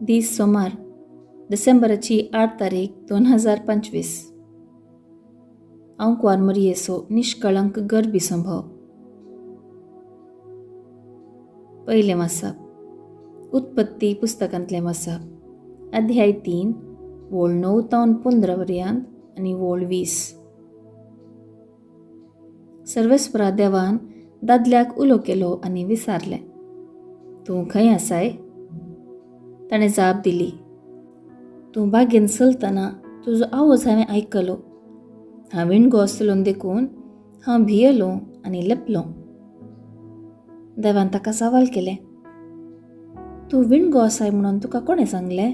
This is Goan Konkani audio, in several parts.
दीस सोमार, डिसेंबराची 8 तारीख 2025. हांव कुंवार मरियेचो निश्कळंक गर्भी संभव. पयलें वाचप उत्पत्ती पुस्तकांतलें वाचप, अध्याय 3, वोळ 9 तावन 15 पर्यंत आनी वोळ 20. सर्वेस्परा देवान दादल्याक उलो केलो आनी विचारलें, तूं खंय आसाय? ताणें जाप दिली, तूं बागेन चलतना तुजो आवाज हांवें आयकलो. हांव विणगो आसलो देखून हांव भियेलो आनी लपलो. देवान ताका सवाल केलें, तूं विणगो आसाय म्हणून तुका कोणें सांगलें?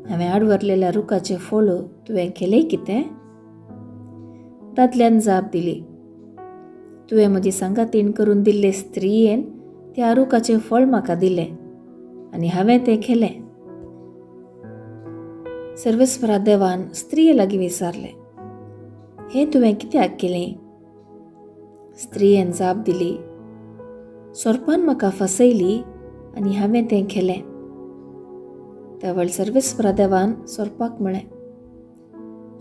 हांवें आडवरलेल्या रुखाचें फळ तुवें केलें कितें? दादल्यान जाप दिली, तुवें म्हजी सांगातीण करून दिल्ले स्त्रियेन त्या रुखाचें फळ म्हाका दिलें आनी हांवें तें केलें. सर्वेस्परा देवान स्त्रिये लागीं विचारलें, हें तुवें कित्याक केलें? स्त्रियेन जाप दिली, सोरपान म्हाका फसयली आनी हांवें तें केलें. त्या वेळ सर्वेस्परा देवान सोरपाक म्हळें,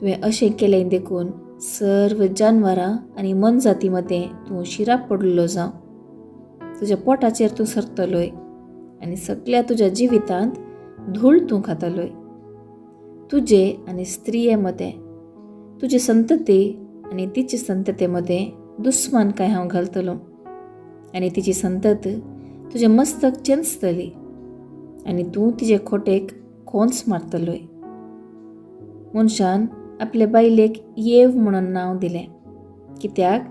तुवें अशें केलें देखून सर्व जानवरां आनी मनजाती मदें तूं शिराप पडिल्लो जावं. तुज्या पोटाचेर तूं सरतलोय आनी सगल्या तुज्या जिवितांत धूळ तूं खातलोय. तुजे आनी स्त्रिये मदें, तुजे संतती आनी तिचे संतते मदें दुस्मान काय हांव घालतलो आनी तिची संतत तुजें मस्तक चेंचतली आनी तूं तिजे खोटेक खोंच मारतलोय. मनशान आपले बायलेक येव म्हणून नांव दिलें, कित्याक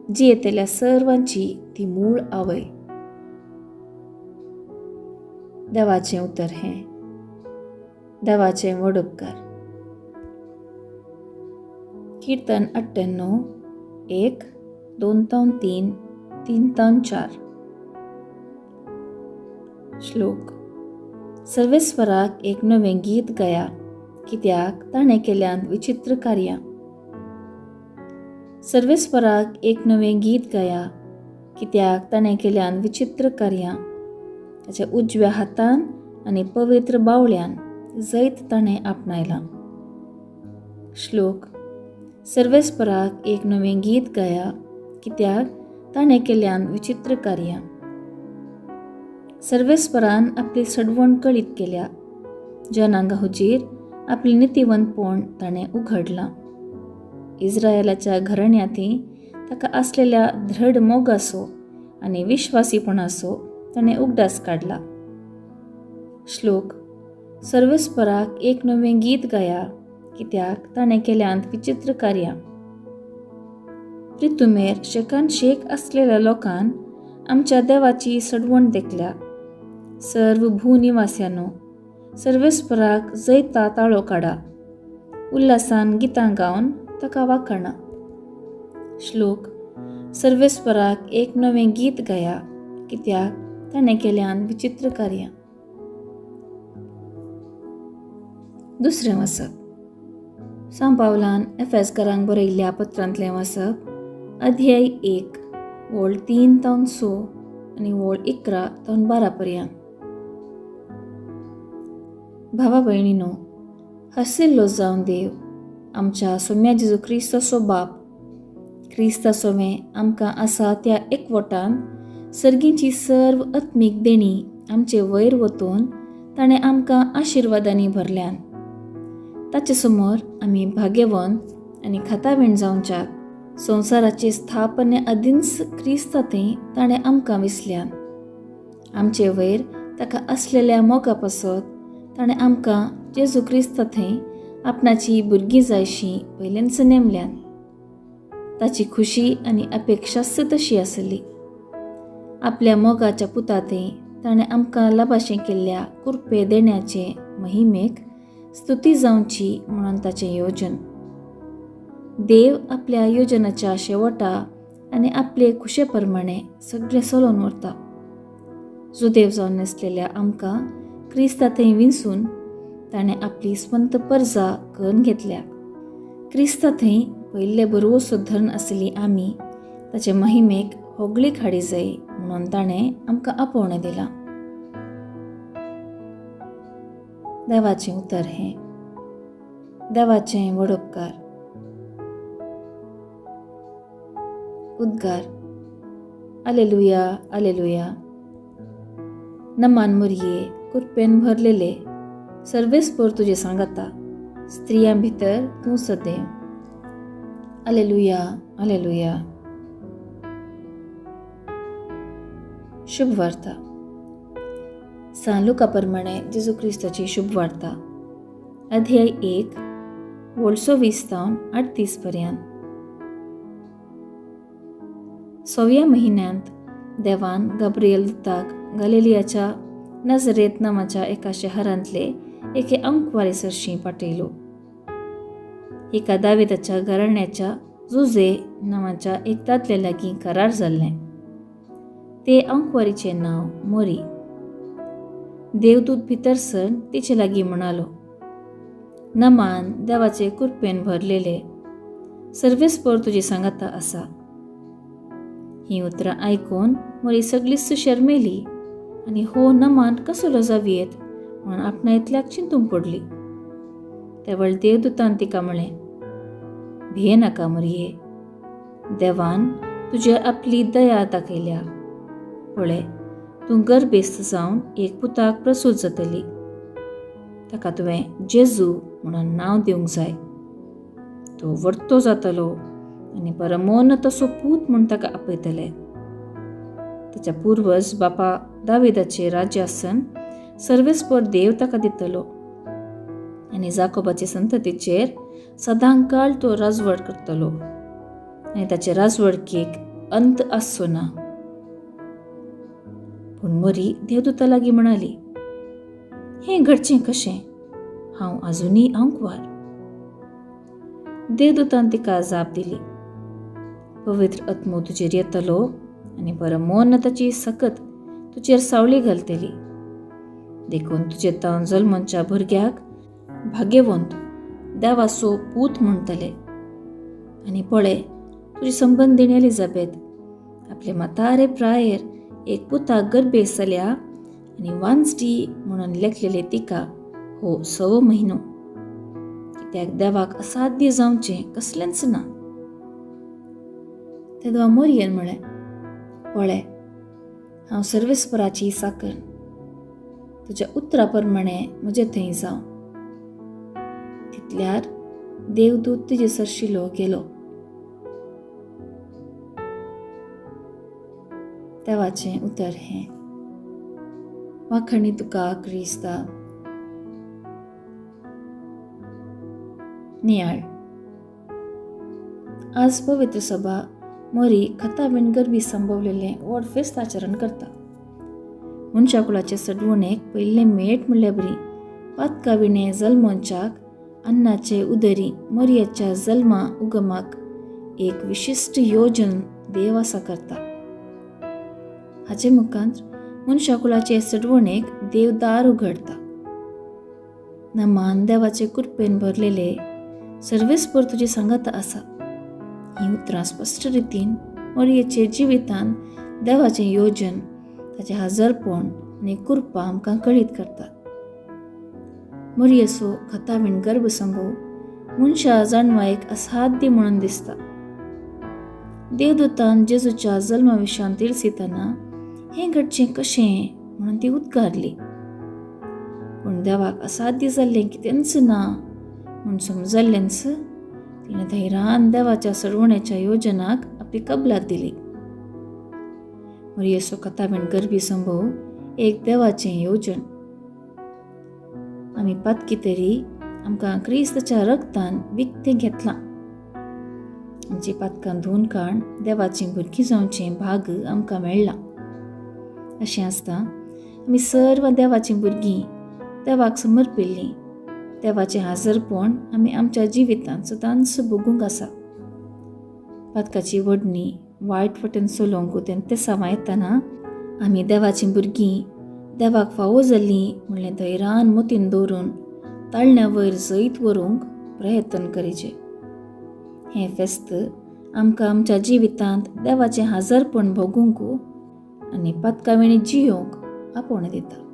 जियेतल्या सर्वांची ती मूळ आवय. देवाचें उतर हें. देवाचें व्हड उपकार. किर्तन 98, 1, 2 तावन 3, 3 तावन 4. श्लोक. सर्वेस्वराक एक नवें गीत गाया, कित्याक ताणें केल्यान विचित्र कार्यां. सर्वेस्वराक एक नवें गीत गाया, कित्याक ताणें केल्यान विचित्र कार्यां. ताच्या उजव्या हातान आनी पवित्र बावळ्यान जैत ताणें आपणायलां. श्लोक. सर्वेस्पराक एक नवें गीत गाया, कित्याक ताणें केल्यान विचित्र कार्यां. सर्वेस्परान आपली सडवण कळीत केल्या, जनांगा हुजीर आपली नितीवंतपण ताणें उघडलां. इस्रायलाच्या घराण्यांती ताका आसलेल्या धृढ मोगाचो आनी विश्वासीपणाचो ताणें उगडास काडला. श्लोक. सर्वेस्पराक एक नवें गीत गाया, कित्याक ताणें केल्यांत विचित्र कार्यां. प्रितुमेर शेकान शेक आसलेल्या लोकान आमच्या देवाची सडवण देखल्या. सर्व भूनिवास्यानो, सर्वेस्पराक जैता ताळो काडा, उल्हासान गितां गावन ताका वाखाणा. श्लोक. सर्वेस्पराक एक नवें गीत गाया, कित्याक ताणें केल्यान विचित्र कार्यां. दुसरें वाचप सांव पावलान एफेसकारांक बरयल्ल्या पत्रांतलें वाचप, अध्याय 1, वोळ 3 तावन 6 आनी वोळ 11 तावन 12 पर्यंत. भावा भयणीनो, हसिल्लो जावन देव आमच्या सोम्या जेजू क्रिस्ताचो बाप, क्रिस्ता सोमे आमकां आसा त्या एकवटान सर्गींची सर्व आत्मीक देणी आमचे वयर वतून ताणें आमकां आशिर्वादांनी भरल्यान. ताचे समोर आमी भाग्यवंत आनी खातावीण जावच्याक संवसाराचे स्थापने आदींच क्रिस्ता थंय ताणें आमकां विसल्यान. आमचे वयर ताका आसलेल्या मोगा पासत ताणें आमकां जेजू क्रिस्ता थंय आपणाची भुरगीं जायशी पयलेंच नेमल्यान. ताची खुशी आनी अपेक्षाच तशी आसली. आपल्या मोगाच्या पुता थंय ताणें आमकां लाबाशें केल्ल्या कुरपे देण्याचे महिमेक स्तुती जावची म्हणून ताचें योजन. देव आपल्या योजनाच्या शेवटा आनी आपले खुशे प्रमाणे सगळें चलोवन व्हरता. जुदेव जावन नासलेल्या आमकां क्रिस्ता थंय विंचून ताणें आपली स्वंत परजा करून घेतल्या. क्रिस्ता थंय पयल्ले बरोसो धर्न आसली आमी ताचे महिमेक होगळी हाडी जाय म्हणून ताणें आमकां आपोवणें दिलां. देवाचें उतर हें. देवाचें वडोपकार. उद्गार. आलेलुया आलेलुया. नमान मुरये कुरपेन भरलेले सर्वेस्पोर तुजे सांगाता, स्त्रियां भितर तूं सदैव. आलेलुया आलेलुया. शुभ वार्ता. सान लुका प्रमाणे जेजू क्रिस्ताची शुभ वार्ता, अध्याय 1 वोळसो 20 तावन 38 पर्यंत. 6व्या म्हयन्यांत देवान गाब्रिएल दुताक गालिलियाच्या नजरेत नांवाच्या एका शहरांतले एके अंकवारी सरशी पाठयलो. एका दाविदाच्या घराण्याच्या जुजे नांवाच्या एक दादल्या लागीं करार जाल्लें. ते अंकवारीचें नांव मोरी. देवदूत भितर सर तिचे लागीं म्हणालो, नमान देवाचे कुरपेन भरलेले, सर्वेस्पोर तुजी सांगाता आसा. हीं उतरां आयकून मोरी सगळीच शर्मेली आनी हो नमान कसलो जावयेत म्हणून आपणा इतल्याक चिंतूंक पडली. तेवळ देवदूतान तिका म्हळें, भिये नाका मोरये, देवान तुजेर आपली दया दाखयल्या. पळय, तूं गर्भेस्त जावन एक पुताक प्रसूत जातली. ताका तुवें जेजू म्हणून नांव दिवंक जाय. तो वर्तो जातलो आनी परमोन तसो पूत म्हूण ताका आपयतले. ताच्या पुर्वज बापा दाविदाचे राज्यासन सर्वेस्पोर देव ताका दितलो आनी जाकोबाचे संततीचेर सदांकाळ तो राजवट करतलो आनी ताचे राजवडकेक अंत आसचो ना. पूण मोरी देवदूता लागीं म्हणाली, हें घडचें कशें? हांव आजुनूय आंकवार. देवदूतान तिका जाप दिली, पवित्र आत्मो तुजेर येतलो आनी परमोन ताची सकत तुजेर सावळी घालतली. देखून तुजे तावन जल्मच्या भुरग्याक भाग्यवंत देवाचो पूत म्हणटले. आनी पळय, तुजी संबंदीण एलिजाबेथ आपले म्हातारे प्रायेर एक पुताक गर्भेस्त जाल्या आनी वांजटी म्हणून लेखलेले तिका हो 6वो म्हयनो. कित्याक देवाक असाध्य जावचें कसलेंच ना. तेदवा मोरयेन म्हळें, पळय, हांव सर्वेस्पराची साकर, तुज्या उतरा प्रमाणे म्हजे थंय जावं. तितल्यार देवदूत तुजे सरशिलो गेलो. देवाचें उतर हें. वाखणी तुका क्रिस्ता. नियाळ. आज पवित्र सभा मोरी खताबीन गरबी संभवलेलें व्हड फेस्त आचरण करता. मनशाकुळाचे सडवणेक पयलें मेट म्हणल्यार बरी पातका विणें जल्मोंच्याक अन्नाचे उदरी मोरयाच्या जल्मा उगमाक एक विशिश्ट योजन देव आसा करता. हाचे मुखांत मनशाकुळाचे सडवणेक देव दार उघडता. नमान देवाचे कुरपेन भरलेले सर्वेस्पोर तुजी सांगात आसा. हीं उतरां स्पश्ट रितीन मोरयेचे जिवितान देवाचें योजन, ताचें हाजरपण आनी कुरपा आमकां कळीत करतात. मोरयेचो खतावीण गर्भसंभव मनशा जाणवायक असाध्य म्हणून दिसता. देवदूतान जेजूच्या जल्मा विशयान तिळसितना हें घडचें कशें म्हणून ती उद्गारली. पूण देवाक असाध्य जाल्लें कितेंच ना म्हूण समजल्लेंच तिणें धैर्यान देवाच्या सडवण्याच्या योजनाक आपली कबलात दिली. मोरयेचो कथावीण गर्भी संभव एक देवाचें योजन. आमी पातकी तरी आमकां क्रिस्ताच्या रक्तान विकतें घेतलां. आमची पातकां धुवन काण देवाचीं भुरगीं जावचें भाग आमकां मेळ्ळां. अशें आसता आमी सर्व देवाचीं भुरगीं देवाक समर्पिल्लीं. देवाचें हाजरपण आमी आमच्या जिवितांत सदांच भोगूंक आसा. पातकाची वडणी वायट वटेन चलोवंक तें येतना आमी देवाचीं भुरगीं देवाक फावो जाल्लीं म्हणलें धैर्यान मोतीन दवरून ताळण्या वयर जैत व्हरूंक प्रयत्न करीचे. हें फेस्त आमकां आमच्या जिवितांत देवाचें हाजरपण भोगूंक आनी पातकाविणी जियोवंक आपोवणें दिता.